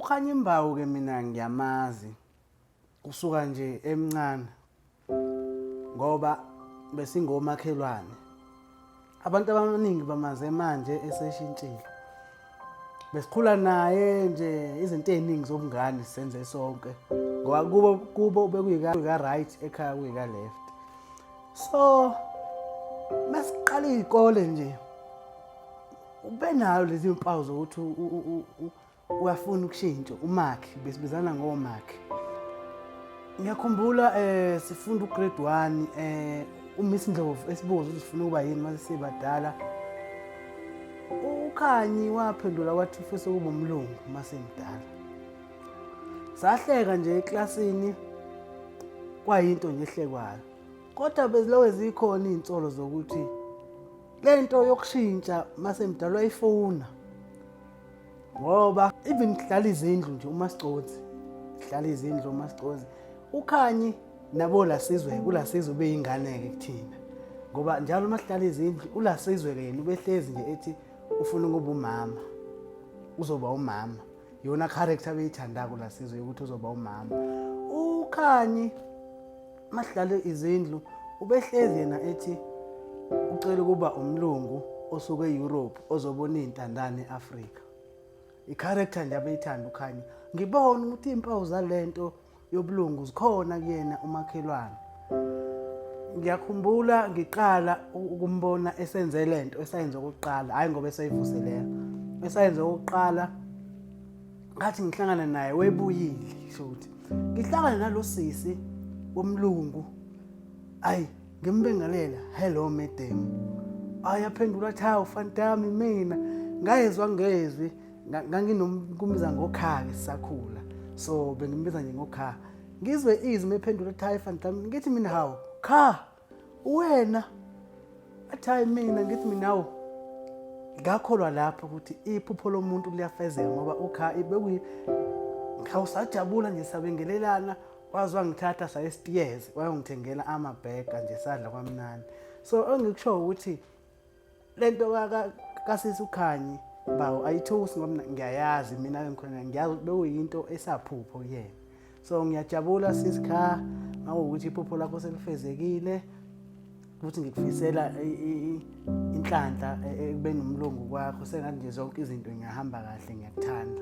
UKhanya Imbawu ke mina ngiyamazi kusuka nje emncane ngoba besingomakhelwane. Abantu abaningi bamaze manje eseshintshile. Besikhula naye nje izinto eziningi zobungane senze sonke ngoba kubo kubo bekuyika right ekhaya kuyika left. So masiqala izikole nje ubenayo lezi mpawu zokuthi uyafuna ukushintsha umakhi besibizana ngomakhi. Ngiyakhumbula sifunda ugrade 1 uMiss Ndlovu esibuza ukuthi sifuna ukuba yini mase sibadala. UKhanyi waphendula wathi ufisa ukuba umlungu mase emdala. Sahleka nje eklasini kwayinto nje ehlekwayo. Kodwa bezilokhu zikhona izinsolo zokuthi lento yokushintsha mase emdala uyayifuna. Ngoba even kuhlala izindlu nje uma sicozi, sihlala izindlu uma sicozi. UKhanyi nabo Lasizwe, uLasizwe ubeyingane ke kuthina. Ngoba njalo uma sihlala izindlu uLasizwe ke yena ubehlezi nje ethi ufuna ukuba umama. Uzoba umama. Yona character abeyithanda kuLasizwe ukuthi uzoba umama. UKhanyi masihlale izindlu ubehlezi yena ethi ucela ukuba umlungu osuke e-Europe ozobona iy'ntandane e-Afrika. I-character nje abeyithanda uKhanyi. Ngibona ukuthi iy'mpawu zalento yobulungu zikhona kuyena umakhelwane. Ngiyakhumbula ngiqala ukumbona esenze lento esayenza okokuqala, hhayi ngoba eseyivuselela. Esayenza okokuqala ngathi ngihlangana naye webuyile shuthi. Ngihlangana nalo sisi womlungu. Ayi ngimbingelela, hello madam. Ayi aphendula athi hawu fantami mina. Ngayezwa ngezwi nganginomkumbiza ngokhake sisakhula. So bengimbiza nje ngokha. Ngizwe izwi mephendula athi hayi fantami ngithi mina hawu kha wena. Athi hayi mina ngithi mina hawu. Ngakholwa lapho ukuthi iphupho lomuntu liyafezeka ngoba ukha bekuyi ngawusajabula nje sabingelelana waze wangithatha saye esitiyeze wayongithengela amabhega nje sadla kwamnandi. So engikusho ukuthi lento kasisi uKhanyi bawo ayithusi ngoba ngiyayazi mina ngikhona ngiyazi ukuthi bekuyinto esaphupho kuyena. So ngiyajabula sisi Kha mawukuthi iphupho lakho selifezekile futhi ngikufisela inhlanhla ekubeni umlungu kwakho sengathi nje zonke izinto ngiyahamba kahle ngiyakuthanda.